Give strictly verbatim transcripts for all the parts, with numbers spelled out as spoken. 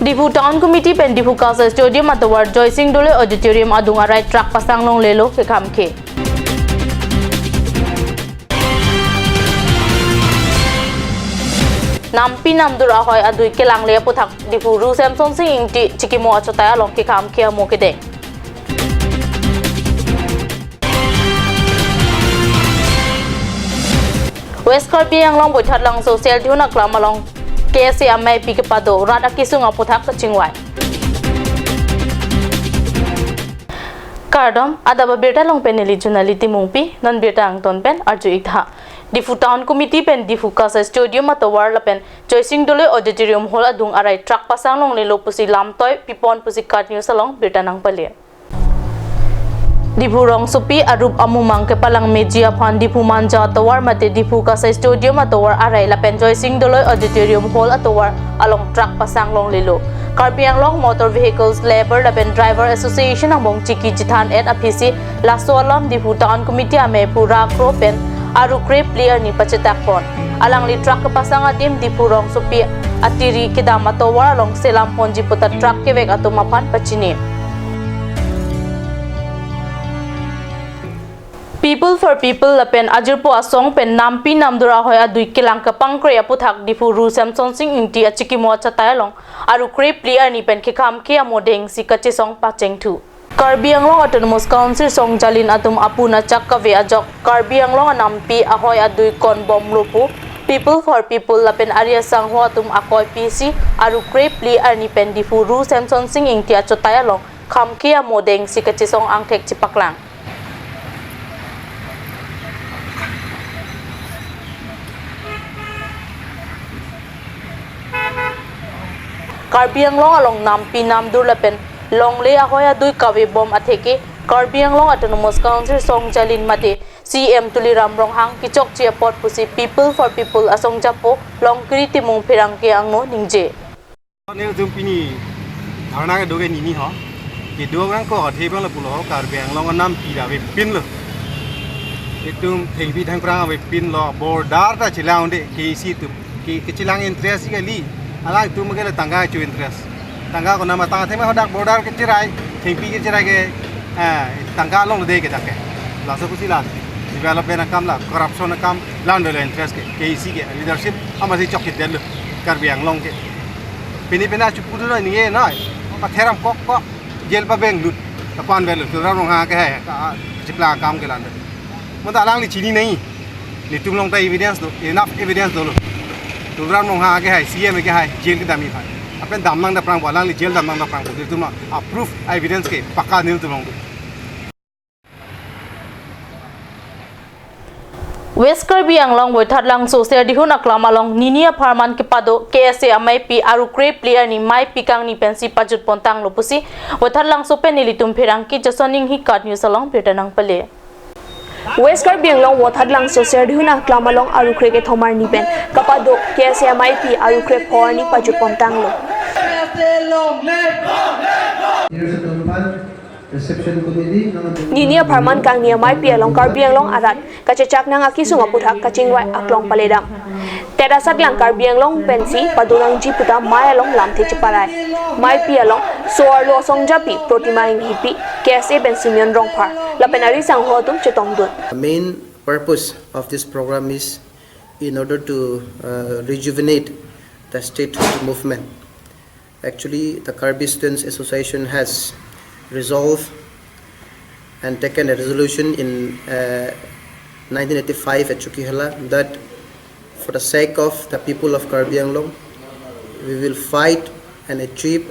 Diphu Town Committee pen Diphu Kasai Stadium atovar Joysing Doloi Auditorium adung arai truck pasang longlelo kekhamkhe. Nampi namdur ahoi adui kelangle aputhak Diphu Ru Semson Sing Ingti chikimo achotai along kekhamkhe amo kedeng. West Karbi Anglong Boithalangso Serdihun Aklam along K S A ameipi kepado rat akesung aputhak kachingvai. Kardom, adap abirta along pen neli Junali Timungpi, non birta angton pen arju-ik tha. Diphu Town Committee pen Diphu Kasai Stadium atovar lapen Joysing Doloi Auditorium Hall adung arai truck pasang longlelo pusi lamtoi pipon pusi KAT News along birta nangpale. Diphu rongsopi arup amumang kepalang meji aphan Diphu Manja atovar mate Diphu Kasai Stadium atovar arai lapen Joysing Doloi Auditorium Hall atovar along truck pasang longlelo. Karbi Anglong Motor Vehicles Labour lapen Driver Association angbong chiki chethan-et aphisi laso alam Diphu Town Committee amei pura kro pen aru krephli arni pachetak pon. Alangli truck kepasang adim Diphu rongsopi atiri kedam atovar along selam ponji puta truck kevek atum aphan pachini. People for People lapen ajirpo asong pen nampi namdur ahoi adui kelang kepangkre aputhak Diphu Ru Semson Sing Ingti achikimo achotai along aru krephli arni pen kekhamkhe amo dengsi kachesong pachengthu. Karbi Anglong Autonomous Council songjalin atum apun achak kave ajok Karbi Anglong anampi ahoi adui konbomlo pu People for People lapen Arya Sangho atum akoi pisi aru krephli arni pen Diphu Ru Semson Sing Ingti achotai along khamkhe amo dengsi kachesong angthek chepaklang. Karbi Anglong along nampi namdur lapen longle ahoi adui kavebom atheke Karbi Anglong Autonomous Council songjalin mate C E M Tuliram Ronghang kechokche apot pusi People for People asongjapo Longkiri Timung Pherangke angno ningje. Netum pini dharna kedo ke nini ho. Kedo orang ko athe bang lapulo Karbi Anglong anampi avepinlo. Itum thengpi thengphrang avepinlo, border ta chelang de K C atum. Ke, kechelang interest kali. Alangtum ke le tangka chu interest. Tangka konat ma tang thema hadak border kecherai, thengpi kecherai ke, eh, tangka longlo de ke dak ke. Laso pusi la development akam la, corruption akam, la-an avelo interest ke, K C ke, leadership, amatsi chokche detlo, Karbi Anglong ke. Pini pini achu pudu na ninge na, patheram kok kok, jail pabeng lut, kapan avelo, Tuliram Ronghang ke hai, ka, cheplang akam ke la-an. Mata alangli chini nai. Netum along ta evidence do, enough evidence dolo. Tuliram Ronghang ke hai, C E M ke hai, jail kedam-i hai. Lapen damnang daprang pu, alangli jail damnang daprang pu, netum along a proof, evidence ke pakka netum along do. West Karbi Anglong Boithalangso Serdihun Aklam along nini apharman kepado K S A ameipi aru krephli arni meipi kangni pensi pajut pontanglo pusi Boithalangso pen nelitum pherangke Jason Inghi KAT News along birta nangpale. West Karbi Anglong Boithalangso Serdihun Aklam along aru kre kethom arni pen kepado K S A ameipi aru krephli arni pajut pontanglo. Reception committee, nini apharman kangni ameipi along Karbi Anglong arat kachechak nang akesung aputhak kachingvai aklong paledam. Tet asatlang Karbi Anglong pensi padonangji puta mei along lamthe cheparai. Meipi along so-arlo asongjapi Protima Inghipi, K S A pen Simeon Rongphar lapen Arya Sangho atum chetongdun. The main purpose of this program is in order to, uh, rejuvenate the state movement. Actually, the Karbi Students Association has resolved and taken a resolution in, uh, nineteen eighty-five at Chokihola that for the sake of the people of Karbi Anglong, we will fight and achieve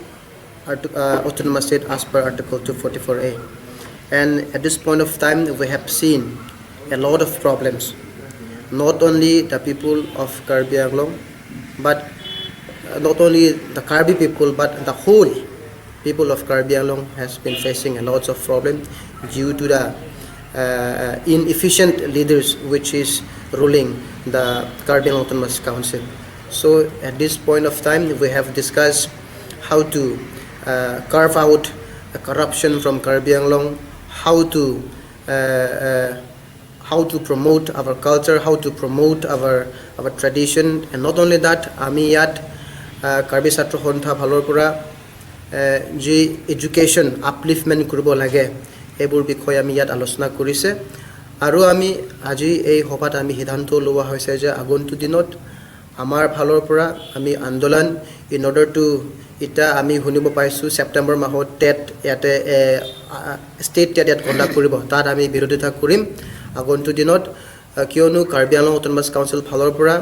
art-, uh, autonomous state as per Article two forty-four A. And at this point of time, we have seen a lot of problems. Not only the people of Karbi Anglong, but, uh, not only the Karbi people, but the whole people of Karbi Anglong has been facing a lots of problem due to the, uh, inefficient leaders which is ruling the Karbi Anglong Autonomous Council. So at this point of time, we have discussed how to, uh, carve out the corruption from Karbi Anglong, how to, uh, uh, how to promote our culture, how to promote our, our tradition, and not only that, আমি ইয়াত, আহ, কাৰ্বি ছাত্ৰ সন্থা ফালৰ পৰা, এ, যি এডুকেশ্যন আপলিফমেণ্ট কৰিব লাগে, এইবোৰ বিষয়ে আমি ইয়াত আলোচনা কৰিছে। আৰু আমি আজি এই সভাত আমি সিদ্ধান্ত লোৱা হৈছে যে আগন্তুক দিনত আমাৰ ফালৰ পৰা আমি আন্দোলন, in order to, এতিয়া আমি শুনিব পাইছোঁ ছেপ্টেম্বৰ মাহত টেট ইয়াতে, এ, আ, ষ্টেট টেট ইয়াত কণ্ডাক্ট কৰিব, তাত আমি বিৰোধিতা কৰিম আগন্তুক দিনত। আ, কিয়নো কাৰ্বি আংলং অট'নমাছ কাউন্সিল ফালৰ পৰা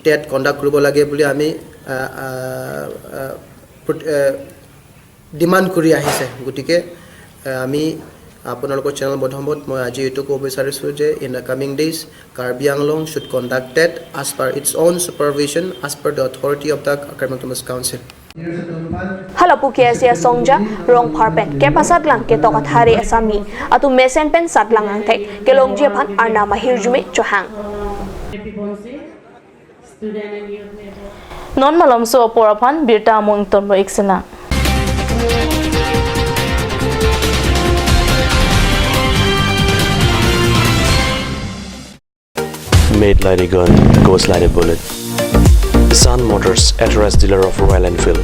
টেট কণ্ডাক্ট কৰিব লাগে বুলি আমি, আ, আ, আ, প্ৰত-, আ, ডিমাণ্ড কৰি আহিছে। গতিকে, আ, আমি আপোনালোকৰ চেনেল মাধ্যমত মই আজি এইটো ক'ব বিচাৰিছোঁ যে in the coming days, Karbi Anglong should conduct tet as per its own supervision, as per the authority of the Karbi Anglong Autonomous Council. Hala pu K S A songja, rong pharpen, kepasatlang ketok athare asami, atum mesen pen satlang angthek, kelongji aphan arnam ahirjume chohang. Non malomso apor aphan birta amung tonmo iksinang. Made like a gun, goes like a bullet. Sun Motors, authorized dealer of Royal Enfield.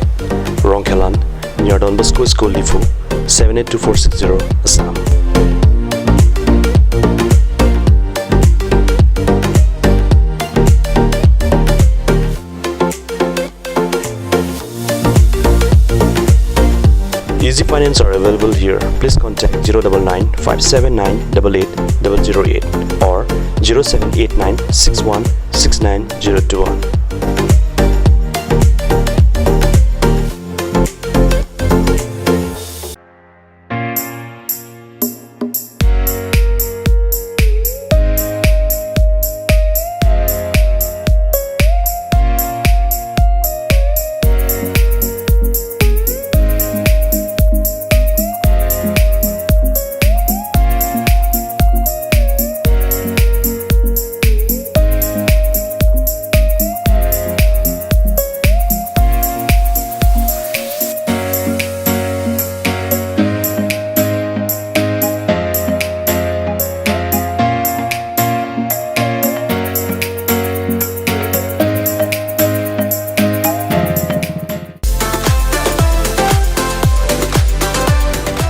Rongkhelan, near Don Bosco School, Diphu, seven eight two four six zero, Assam. Easy finance are available here. Please contact zero double nine five seven nine double eight double zero eight or zero seven eight nine six one six nine zero two one.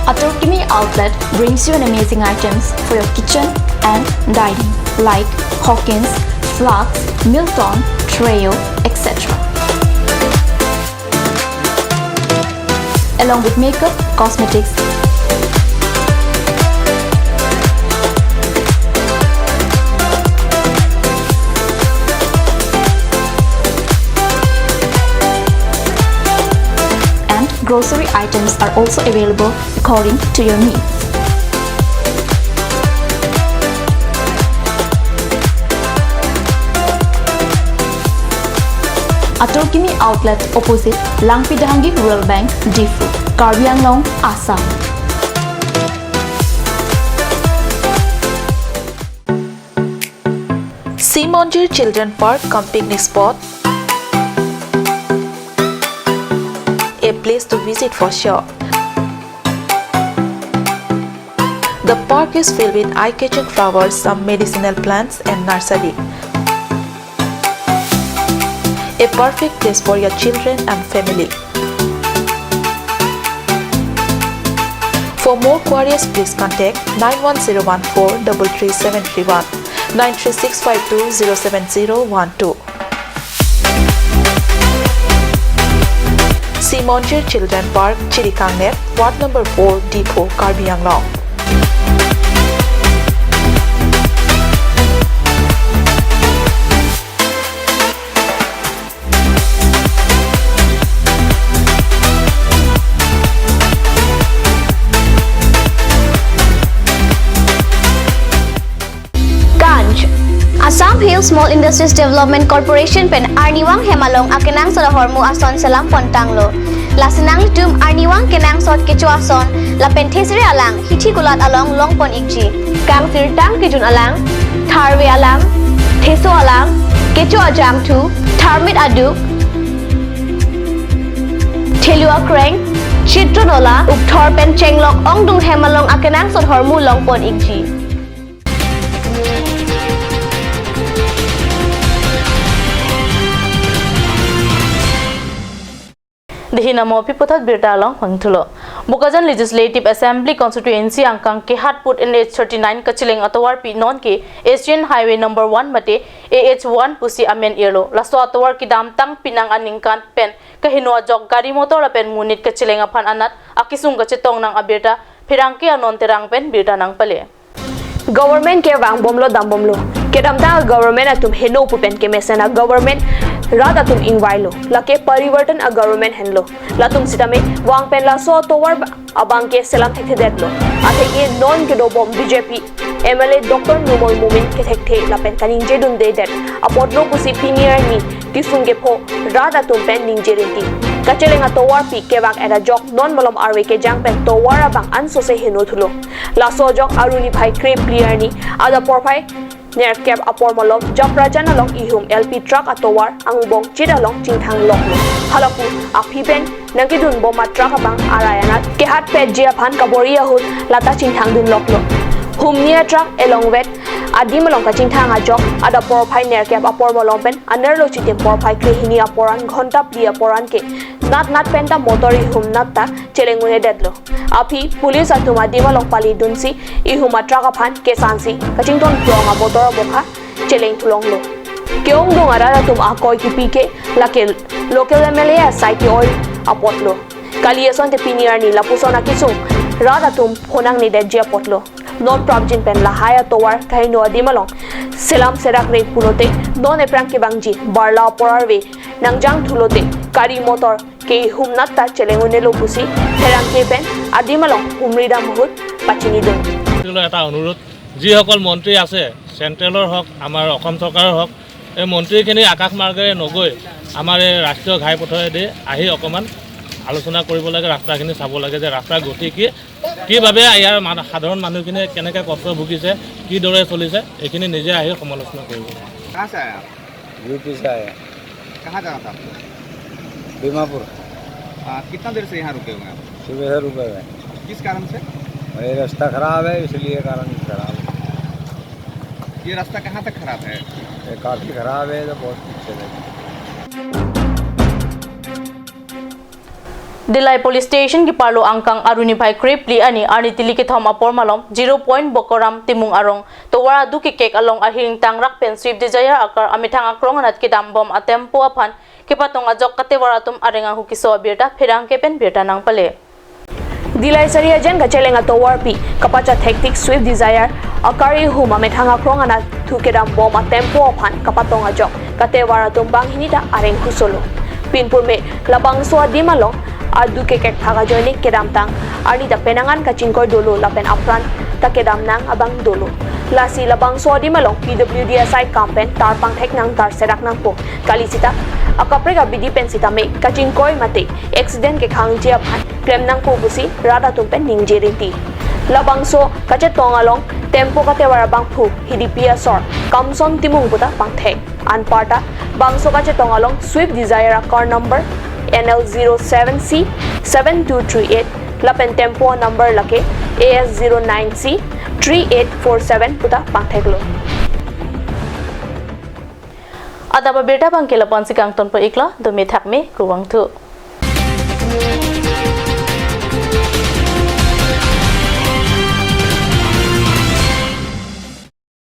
Ator Kimi Outlet brings you an amazing items for your kitchen and dining, like Hawkins, flasks, Milton, Treo, et cetera. Along with makeup, cosmetics, and grocery items are also available according to your needs. Ator Kimi Outlet, opposite Langpi Dehangi Rural Bank, Diphu, Karbi Anglong, Assam. Simonjir Children Park cum picnic spot, a place to visit for sure. The park is filled with eye-catching flowers, some medicinal plants, and nursery. A perfect place for your children and family. For more queries, please contact nine one zero one four double three seven three one, nine three six five two zero seven zero one two. Simonjir Children Park, Chirikangnet, Ward number four, Diphu, Karbi Anglong. Kanj. Assam Hill Small Industries Development Corporation pen arnivang hem along akenangsot ahormu ason selam pontanglo. Lasi nanglitum arnivang kenangsot kecho ason lapen thesere alang hithi kulat along longpon ikji. Kangsirtang kejun alang, tharve alang, theso alang, kecho ajangthu, tharmit aduk, thelu akreng, chitron ola, ukthor pen chenglok ongdung hem along akenangsot ahormu longpon ikji. Dei namo pi puthot birta along vangthulo. Bokajan Legislative Assembly Constituency angkang kehat put N H thirty-nine kacheleng atovarpi non ke Asian Highway number one mate A H one pusi amen irlo. Laso atovar kedamtang penang aningkan pen kaheno ajok gari motor lapen monit kacheleng aphan anat akesung kachetong nang abirta pherangke Anon Terang pen birta nangpale. Government ke vangbomlo dambomlo. Kedamtang a-government atum heno pu pen kemesen a-government rat atum ingvailo. Lake parivartan a-government henlo. Latum sitame vang pen laso atovar abang ke selam thekthedetlo. Atheke non kedobom B J P M L A Doctor Numal Momin kethekthe lapen kaningjedundedet apotlo pusi pini arni kesung kepho rat atum pen ningje rinti. Kacheleng atovarpi kevak et ajok non malom arve kejang pen tovar abang ansose heno thulo. Laso ajok aruni phai krephli arni adap porphai nerkep apor malom Japrajan along ihum L P truck atovar angbong chit along chingthang loklo. Halapu aphi pen nangkedunbom a-truck abang arai anat kehatpetji aphan kabor-i ahut lata chingthangdun loklo. Humni a-truck elongvet adim along kachingthang ajok adap porphai nerkep apor malom pen anerlo chitim porphai krehini apor an ghonta phli apor an ke natnat penta motor ihum nat ta cheleng un-edetlo. Aphi police atum adim along palidunsi ihum a-truck aphan kesansi kachington prong a-motor amokha cheleng thulonglo. Ke-ongdung arat atum akoi kipi ke lake local M L A asai ke-oi apotlo. Kali asonte pini arni lapuson akesung rat atum phonangnedetji apotlo. Non prapjin pen lahai atovar kaheno adim along selam serak re pulote non ephrang kevangji barla apor arve nangjang thulote gari motor ke ihum nat ta cheleng un-elo pusi pherangke pen adim along humri dam ahut pachinidun. ৰাজ্যখনৰ এটা অনুৰোধ, যিসকল মন্ত্ৰী আছে, চেণ্ট্ৰেলৰ হওক, আমাৰ অসম চৰকাৰৰ হওক, এই মন্ত্ৰীখিনি আকাশ মাৰ্গেৰে নগৈ আমাৰ এই ৰাষ্ট্ৰীয় ঘাইপথেদি আহি অকণমান আলোচনা কৰিব লাগে, ৰাস্তাখিনি চাব লাগে যে ৰাস্তাৰ গতি কি, কিভাৱে ইয়াৰ মান-, সাধাৰণ মানুহখিনিয়ে কেনেকৈ কষ্ট ভুগিছে, কিদৰে চলিছে, এইখিনি নিজে আহি সমালোচনা কৰিব লাগে। कहाँ से आए आप? यूपी से आए हैं। कहाँ जाना था आपको? दीमापुर। आ, कितना देर से यहाँ रुके हुए हैं आप? सुबह से रुके हुए हैं। किस कारण से? ये रास्ता खराब है, इसलिए कारण खराब है। ये रास्ता कहाँ तक खराब है? ये काफी खराब है, तो बहुत पीछे तक। Dillai Police Station keparlo angkang aruni phai krephli arni arni tili kethom apor malom zero point Bokoram Timung arong tovar adu kekek along ahir ingtangrak pen Swift Dzire akar amethang akrong anat kedambom a-tempo aphan kepatong ajok katevar atum areng ahu keso abirta pherangke pen birta nangpale. Dillai Sariajan kacheleng atovarpi kapachethek tik Swift Dzire akar ihum amethang akrong anat thu kedambom a-tempo aphan kapatong ajok katevar atum banghini ta areng husolo. Pinpurme labangso adim along adu kekek thak ajoine kedamtang arni ta penang an kachingkoi dolo lapen apran ta kedam nang abang dolo. Lasi labangso adim along P W D asai kam pen tar pangthek nang tar serak nangpo. Kali sita akaprek abidi pen sitame kachingkoi mate accident kekhangji aphan klem nangpo pusi rat atum pen ningje rinti. Labangso kachetong along tempo katevar abangphu Hidipi asor Kamson Timung puta pangthek. Anparta bangso kachetong along Swift Dzire akar number N L zero seven C seven two three eight lapen tempo number lake A S zero nine C three eight four seven puta pangtheklo. Adap abirta abang ke lapu-ansi kangtonpo iklo, dome thakme, kurvangthu.